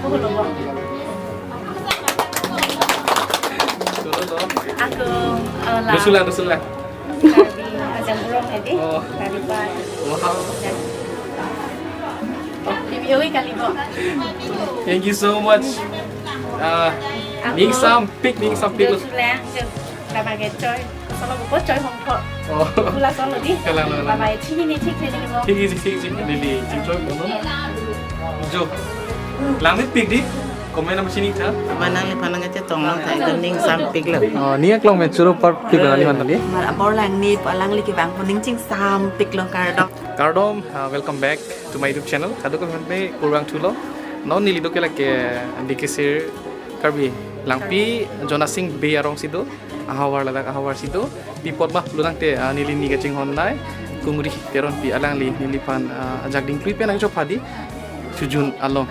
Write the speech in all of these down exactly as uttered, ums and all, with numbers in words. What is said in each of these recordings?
Ako, eh, la. Rusula, Rusula. Karbi Ajamburong edi. Oh. Kalipa. Wow. Bibi oi kalibo. Thank you so much. Ah, ningsampik, ningsampik. Rusula, jo. Lama ke choi. Solo ko choi hong tho. Oh. Pula solo di. Kalang, kalang, kalang. Lama e chini ni thik thik ni mo. Thik thik thik thik. Neli chingchoi ko no. Jo. Langmepik di. Comment nam chini tha. Amat nangliphan nangkachetong long tha, itum ningsampik lo. Oh, ning aklong pen choro parpik lo nangli man tadi. Mar abor langni pu alangli kevang pu ning chingsampik lo, kardom. Kardom, ah, welcome back to my YouTube channel. Kadokave aphan kurvangthu lo. Non neli do ke lake D K C Karbi Langpi, Jonasing Bey arong si do. Ahavar ladak ahavar si do. Pi apot ma pulo tangte, ah, neli ning kachinghon nai Kungri Teronpi, alangli neliphan, ah, ajak dingklui pen nangchopha di Chojun along.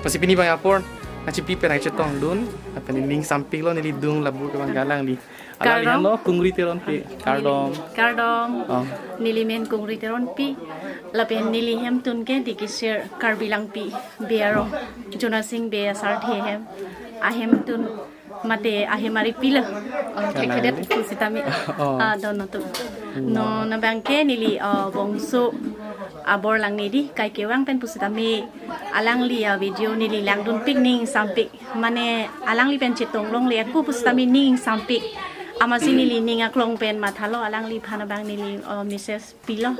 Lasi pini abang apor nangchipi pen nangchetongdun, lapen ningsampik lo neli dung lapu kevang ke alangli. Alangli Kardom. Henlo Kungri Teronpi. Kardom. Kardom. Oh. Neli men Kungri Teronpi. Lapen neli hemtun ke D K C Karbi Langpi Bey arong, Jonasing Bey asar the hem. Ahemtun mate ahem ari pilo. Oh, kalang thekthe di. Pusitame. Oh. Ah, don atum. Hmm. Non abang ke neli, ah, bongso abor langni di, kai kevang pen pusitame alangli a-video neli langdunpik, ningsampik. Mane alangli pen chetong longle ako pusitame ningsampik. Amatsi neli ning aklong pen mathalo, alangliphan abang neli, ah, message pilo.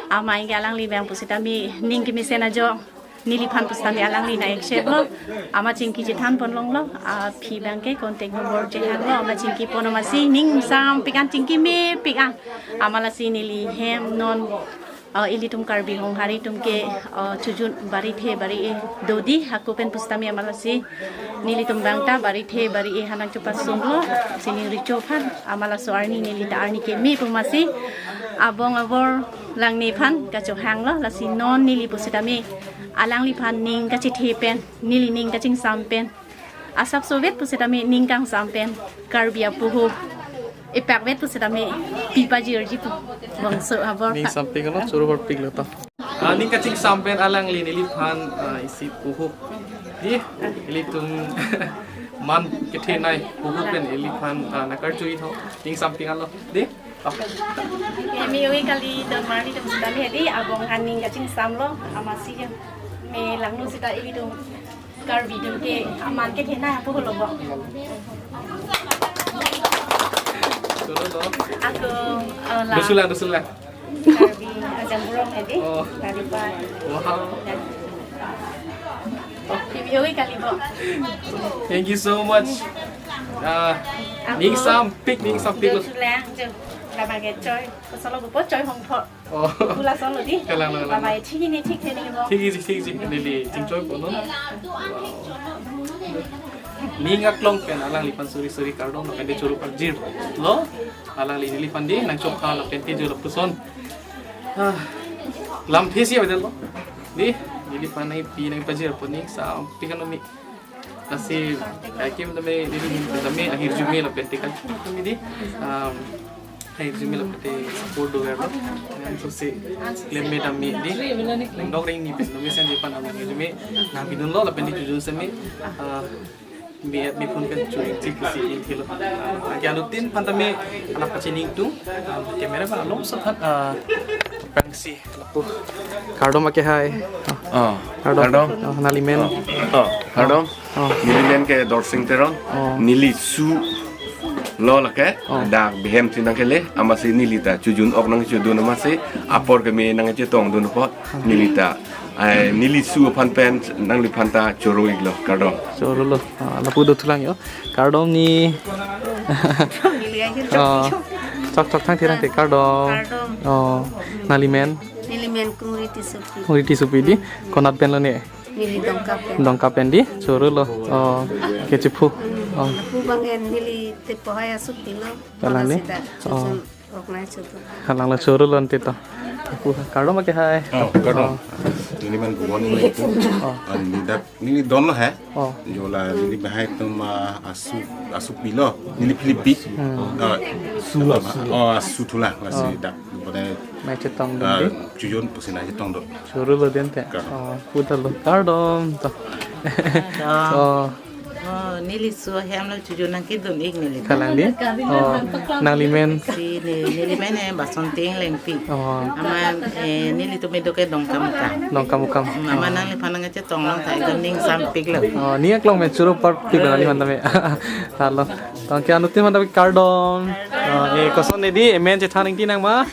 Amat anke alangli abang pusitame ning kemesen ajok neliphan pusitame alangli nang-accept lo. Amat chingki chethan pon longlo. Aphi abang ke contact number chehang lo. Amat chingki pon amatsi ningsampik an, chingki mepik an. Amat lasi neli hem non, ah, ilitum Karbi Honghari atum ke, ah, Chojun bari the bari-e do di, ako pen pusitame amat lasi nelitum abang ta bari the bari-e aphan nangchopasung lo, sining recho aphan, amat laso arni neli ta arni keme pu amatsi, abong abor langni aphan kachohang lo, lasi non neli pusitame alangliphan ning kachethe pen, neli ning kachingsam pen, asap sovet pusitame ning kangsam pen, Karbi apuhu ipakvet pusitame pi pajirji pu bongso abor. Ningsampik lo, choro parpik lo to. Ah, ning kachingsam pen alangli neliphan, ah, isi puhu. Di, ilitum man kethenei puhu pen iliphan, ah, nangkarju-i tho. Ningsampik lo. Di. Oh. Keme oi kali, don marli don sitame di, abong aphan ning kachingsam lo, amatsi ya. Me langno sita ilitum Karbi atum ke aman kethenei apuhu lo bo. Choro lo. Ako, eh, la. Rusula, Rusula. Karbi Ajamburong edi. Oh. Kalipa. Wow. Bibi oi kalibo. Thank you so much. Ah, ako, ningsampik, ningsampik lo. Rusula, jo. Lama ke choi. Solo ko choi hong tho. Oh. Pula solo di. Kalang, kalang. Lama e chini ni thik thik ni mo. Thik thik thik thik. Neli chingchoi ko no. Ning aklong pen alangliphan suri suri kardom, lapen de choro parjir lo. Alangli neliphan di nangchopha lapen te jo lapuson. Ah, lamthe si avedetlo. Di, neliphan nangpi nangpajir pu ningsampik an mi. Lasi, kaikim tame, neli tame ahirjume lapen te kaikim tame di, um, ahirjume lapen te support doverlo. Nangso si klem me tame di, nangdok reng ni pen, tame sen di pan ahirjume nangpidunlo lapen te Chojun seme, ah, me, me phone pen churi chik si in thilo. Anke anutin aphan tame, anak pachining tung, ah, camera ba along saphat, ah, pangsi. Lapu. Kardom ake hai. Oh. Kardom. Kardom. Oh, nangli men. Oh, kardom. Oh. Neli men ke Dorsing Teron. Oh. Neli su lo lake. Oh. Dak bihem si nangkele. Amatsi neli ta Chojun ok nangchodun amatsi. Apor keme nangchetongdun apot. Neli ta. Ai, neli su aphan pen nangliphan ta choro-iklo. Kardom. Choro lo. Ah, lapu dothulang yo. Kardom ni. Neli akhir Oh. Chok chok thang thirang te kardom. Kardom. Oh. Nangli men. Neli men Kungri Tissopi. Kungri Tissopi di. Konat pen lo ne. Neli Dongka pen. Dongka pen di. Choro lo. Oh. Kechiphu. Hmm. Oh. Lapu abang en neli te pohai asuk dilo. Kalang ni? Sida, Oh. Susun, organize itu. Kalang lo choro lo ante to. Lapu kardom ake hai. Oh, kardom. Oh. Neli men Bhuban ni itu. Oh. An nidak Neli don lo he. Oh. Jola neli bahai atum, ah, asu, asu pilo. Neli Philip pi. Hmm. Ah, Sula, Sula. Oh, asu thulang, lasi Oh. dak. Bone, Nangchetongdun ah, di. Chojun pusi nangchetongdun. Choro lo den te. Kardom. Oh, putar lo. Kardom to. Oh. Oh, neli su hem lo chuju nangkedun ik neli. Kalang di? Oh, nanglimen. Si ne, nelimen ne Basonti Englengpi. Oh. Amat, eh, nelitum kedo ke Dongkamukam. Dongkamukam. Hmm, amat nangliphan nangkachetong long ta ekdom ning sampik lo. Oh, ning aklong me choro parpik lo nangliphan tame. Halo. Tangke anuttin aphan tame kardom. Oh, eh, koson ne di, emen chethan ingti nang ma?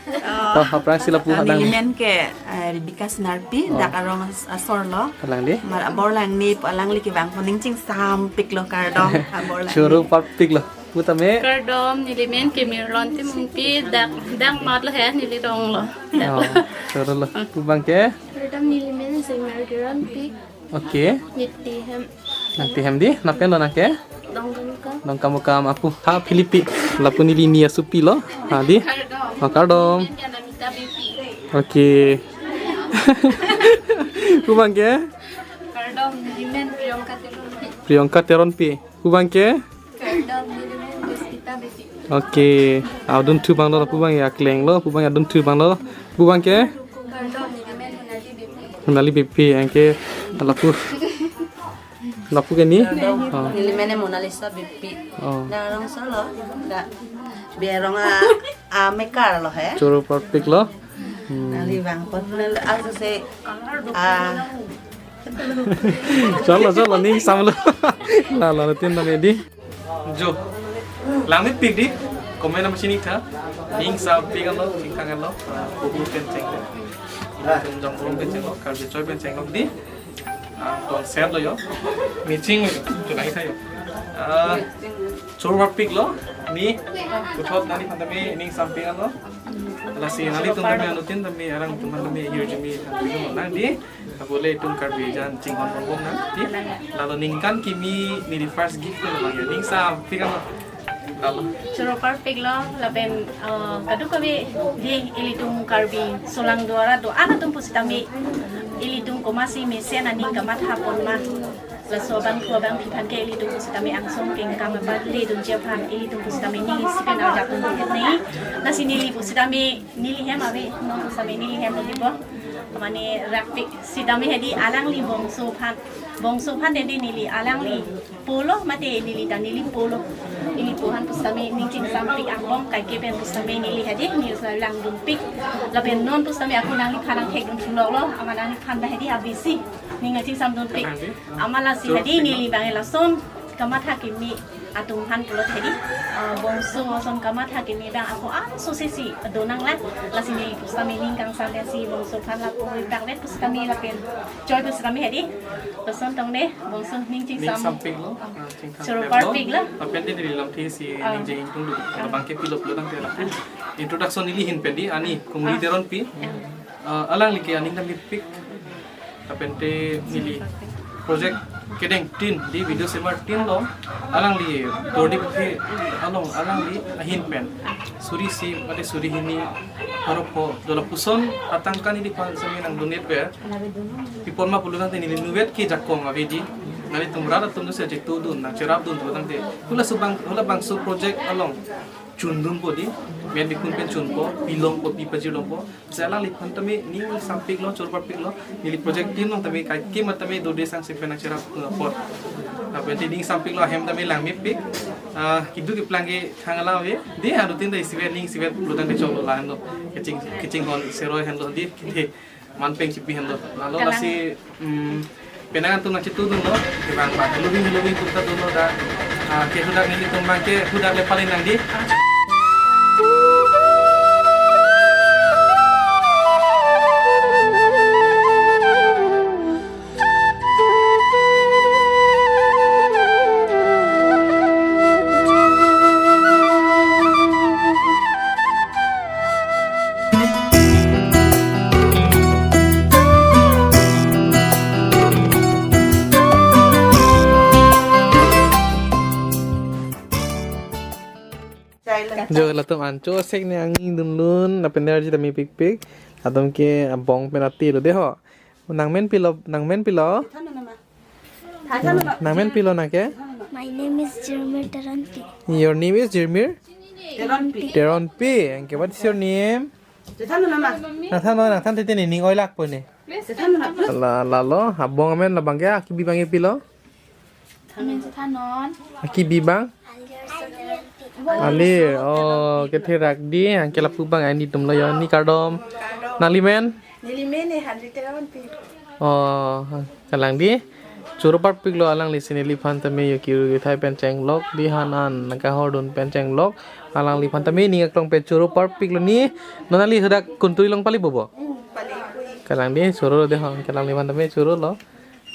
Oh, aphrangsi lapu hadang. Nelimen ke, eh, Rebecca Sinarpi, oh, dak arong as-, asor lo. Kalang di? Mar abor langni pu alangli kevang pu ning chingsampik lo kardom, abor langni. Choro parpik lo. Pu tame? Kardom, nelimen ke Mirlon Timungpi, dak, dak mat lo he, neli rong lo. Oh, choro lo. Pu abang ke? Kardom, nelimen Singmar Gironpi. Okay. Niti hem. Nangti hem di, napen lo nangke? Dongkamukam. Dongkamukam apu. Ha, Philippi. Lapu neli ni asupi lo. Ha, di. Kardom. Oh, kardom. Nelimen ke Namita Beypi. Okay. Pu abang ke? Kardom, nelimen Priyanka Teronpi. Priyanka Teronpi. Pu abang ke? Kardom, nelimen Puspita Beypi. Okay. Adunthu abang lo, pu abang ya kleng lo, pu abang ya adunthu abang lo. Pu abang ke? Kardom, nelimen Monali Beypi. Monali Beypi, anke lapu. Lapu ke ni? Oh. Nelimen Monalisa Beypi. Oh. Dak arong asor lo. Dak Berong a, amekar lo he. Choro parpik lo. Hmm. Nangli vang pon nangli aso se, ah. Cholo, cholo, ning sam lo. La, la, tin na medi. Jo. Langmepik di. Comment nang chini tha. Ning sampik lo, chingkang lo. Ah, kubu pen cheng lo. Tum jong kubu pen cheng lo. Karbi choi pen cheng lo di. Ah, tonsel lo yo. Meching lo. Chulai tha yo. Ah, choro parpik lo. Ni. Puthot nangliphan tame ning sampik lo. Lasi nanglitum tame anuttin tame arang tum tame hirjume tame nang di. Abole itum Karbi jan chinghon bongbong nang di. Lalo ningkan kimi neli first gift lo bang ya. Ning sampik lo. Lalo. Choro parpik lo lapen, eh, kadokave di ilitum Karbi solang do-an arat do-an atum pusitame ilitum komatsi mesen aning kamatha pon ma. Laso abang thu abangphi aphan ke ilitum pusitame angsong kengkam abat le dun che aphan ilitum pusitame neli si pen arjap pon dun nei. Lasi neli pusitame neli hem ave, non pusitame neli hem lo di bo. Mane rakpik sitame hedi alangli bongso aphan, bongso aphan hedi neli alangli pulo mate neli ta neli pulo. Neli pu aphan pusitame ning chingsampik angbong kaike pen pusitame neli hedi neli selalu langdunpik. Lapen non pusitame ako nangliphan nangthekdun thulok lo, amat nangliphan ta hedi abisi ning chingsamdunpik. Amat lasi hedi neli bang lason kamatha kimi atum aphan pulo hedi, ah, bongso ason kamatha kimi bang ako aso sesi do nang la, lasi neli pusitame ning kangsam si bongso aphan lapu ipang vet pusitame lapen choi pusitame hedi. Lason tong ne bongso ning chingsam. Ning sampik lo, ah, chingkang choro parpik lo. Lapen di neli lamthe si ah ning jeng tung dulu. Ah. Abang ke pilo pilo tangte lapu. Introduction neli ahin pen di, ani Kumri ah Teronpi. Ah. Ah, alangli ke aning dam pik. Lapen te neli project kedeng tin di video sebar tin lo. Alangli dorde phe along alangli ahin pen. Suri isi mate suri hini pharo pho do lapuson atangka neliphan sami nang donate ber. Pi apot ma pulo tangte neli nuvet ke jakong ave di. Nanglitum rat atum do se jitu dun nang cherap dun pulo tangte. Hula subang, hula bangso project along chundunpo di. Met bikun pen chunpo, pilongpo, pi pajirlongpo. Lasi alangliphan tame ning sampik lo, choro parpik lo. Neli project tin lo tame kaike ma tame dorde sangse pen nang cherap apot. Lapen te ning sampik lo ahem tame langmepik. Ah, keduk keplang ke thang alam ave. Di anuttin ta isivet ning isivet pulo tangte choklo lahenlo. Keching, kechinghon seroi henlo di. Kede manpeng chipi henlo. Lalo kalang. Lasi, mm, penang atum nang chitu dunlo, kevang bang Halloween, Halloween atum ta dunlo da. Ah, ke hudak nelitum bang ke hudak le pali nang di. Jo, latum ancho sek ne angdeng dunlun, lapen nerji tame pikpik. Latum ke abong pen ati lo de ho. Nangmen pilo, nangmen pilo? Nangmen pilo nangke? My name is Jirmir Teronpi. Your name is Jirmir? Teronpi. Teronpi. Anke, what is your name? Nangthan, nangthan tete ne ning oilak po ne. Sethan na. La, lalo, abong amen labang ke, akibi abang ke pilo? Thanon. Akibi abang? Alir, oh, ketherak di, anke lapu abang ani atum lo yo, ni kardom. Nangli men? Neli men e hundred terawan pi. Oh, kalang di. Choro parpiklo alangli si neliphan tame yo kiru kethai pen chenglok, di han an nangkahordun pen chenglok. Alangliphan tame ning aklong pen choro parpiklo ni. Non nangli hadak kunturi along pali bobo. Hmm, pali pui. Kalang di choro de hong, kalangliphan tame chorolo.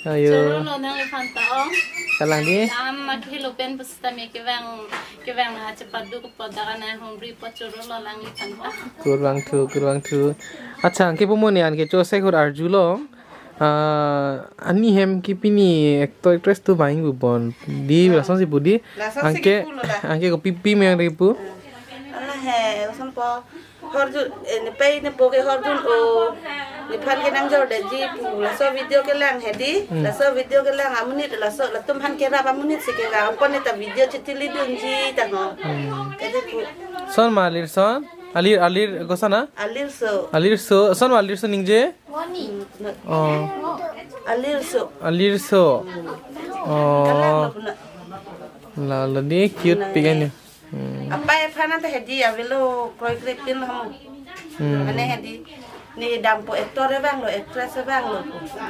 Ayo. Chorolo nangliphan ta ong. Kalang di. Am mak hilo pen pusitame kevang, kevang na chepaduk po daga na humri po chorolo nangliphan ta. Kurvangthu, kurvangthu. Accha, anke pu mo ni anke chosek hur arjulo. Ah, ani hem ke pini actor actress atum abang ingvubon. Di lason si pu di. Lason si anke kipu lo la. Anke kopi pi meng ri pu. Ala he, lason po. Hordun, eh, ne pei ne po ke hordun o. Nephan ke nangjordetji pu. Laso video kelang he di. Hmm. Laso video kelang amonit laso latum aphan kerap amonit si kelang. Apot ne ta video chetili dunji ta ho. Hmm. Kadi pu. Son ma alir son? Alir, alir koson na? Alir so. Alir so. Son ma alir so ningje? Wani. Oh. Alir so. Alir so. Kalang Oh. lo puna. Lalo di cute Nang pikan ni. Hmm. Apa e phan ante hedi avelo kroi kroi pin ham. Hmm. Mane hedi. Ni dampo actor abang lo, actress abang lo.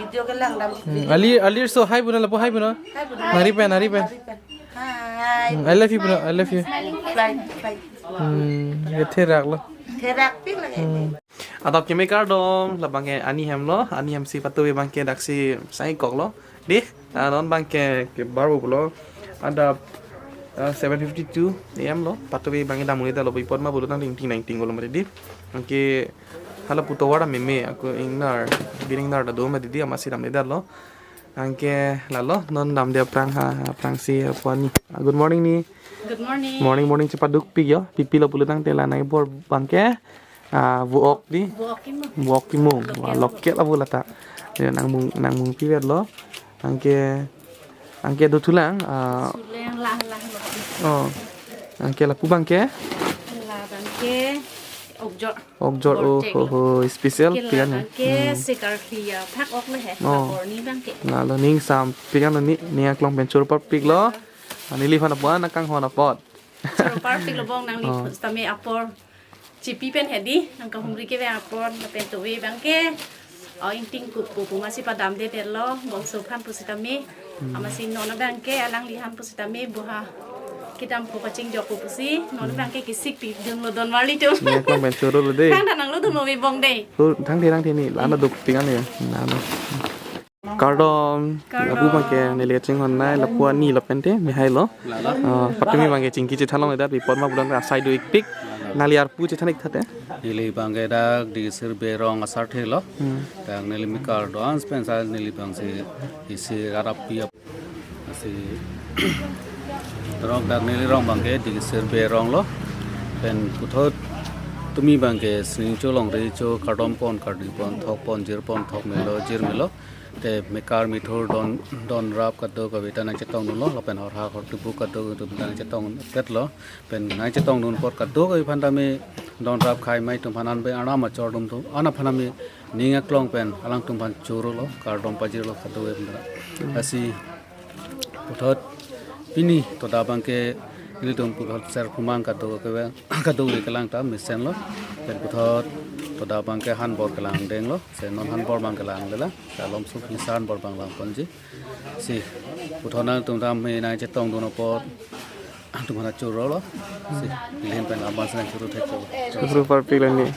Video kelang dam. Hmm. Alir, alir so hi puna lapu hi puna. Hi puna. Nari pen, nari pen. Nari pen. Hi. Hmm. I love you puna, I love you. Fly, fly. Hmm. Ketherak lo. Therak pik lagi. Hmm. Adap keme kardom, labang ke ani hem lo, ani hem si patu abang ke daksi sai kok lo. Di, ah, non abang ke, ke barbo pulo. Adap, ah, seven fifty-two A M lo, patu abang ke damri ta lo, ipot ma bulu nang ting ting nang ting lo mari di. Anke hala putovar meme, ako ingnar, bining nar ta do mari di, amatsi damri ta lo. Anke lalo, non damde aphrang ha, aphrangsi apo ani. Ah, good morning ni. Good morning. Morning, morning chepaduk pik yo. Pi pilo pulo tangte la nai bor abang ke. Ah, vuok di. Vuok kimung. Vuok kimung. Local. Wah, local abu lata. Ya, nangmung, nangmung pivet lo. Anke, anke do thulang. Ah, Suleng lang lang lo. Oh. Anke lapu abang ke? Labang ke okjor. Okjor, oh, Bortek ho, lo. Ho, special Kila pian ya. Abang ke Hmm. Sekar Khia phak ok le he. Oh. Borni abang ke. Lalo ning sam pian ni, ni aklong pen choro parpiklo. Neliphan apo nangkanghon apot. Choro parpiklo bong nangli Oh. Tame apor. Chipi pen hedi, nangkahumri kevang apor, lapen tuve abang ke. Oh, ingting kup kup, amatsi padamdedet lo, bongso aphan pusitame. Hmm. Amatsi non abang ke, alangliphan pusitame, buha. Kedampo kachingjok pu pusi, non Hmm. abang ke kisik pidun lo don marli tu. Ni aklong pen choro lo de. Thang ta nanglo dun mo me bong de. Lo, thang de, thang de ni, lana duk tingan ya. Nana. Kardom. Kardom. Lapu abang ke neli kachinghon nai lapu ani lapen te mehai lo. Lalo. Ah, patumi abang ke chingki chethan longledet ipot ma pulang asai do ikpik. Lalo. Neli arpu chethan ik thate. Neli abang ke dak Dikisir Berong asar the lo. Hmm. Dak neli mekar do-an pen sa neli abang si isi arap piap. Si rong dak neli rong abang ke Dikisir Berong lo. Pen puthot tumi abang ke sning cholongri cho kardom pon kardi pon thok pon jir pon thok melo jir melo. Te mekar methur don, don rap kadokave ta nangchetongdunlo, lapen horhak hortubu kadokave ta nangchetongpetlo, pen nangchetongdun apot kadokave aphan tame don rap khai mai atum aphan an be arnam achor atum atum, an aphan tame ning aklong pen alangtum aphan choro lo, kardom pajirlo kadokave aphan ta. Lasi puthot pini toda abang ke ilitum puthot ser phumang kadokave, kadokave kelang ta mesen lo, pen puthot toda abang ke hanbor kelang denglo. Se non hanbor abang kelang dela. Kalom suk nisan bor abang lang ponji. Si, puthot nangtum tame nangchetongdun apot. Atum hana choro lo. Si, ilhin pen aban senang choro thek choro. Choro parpik lani.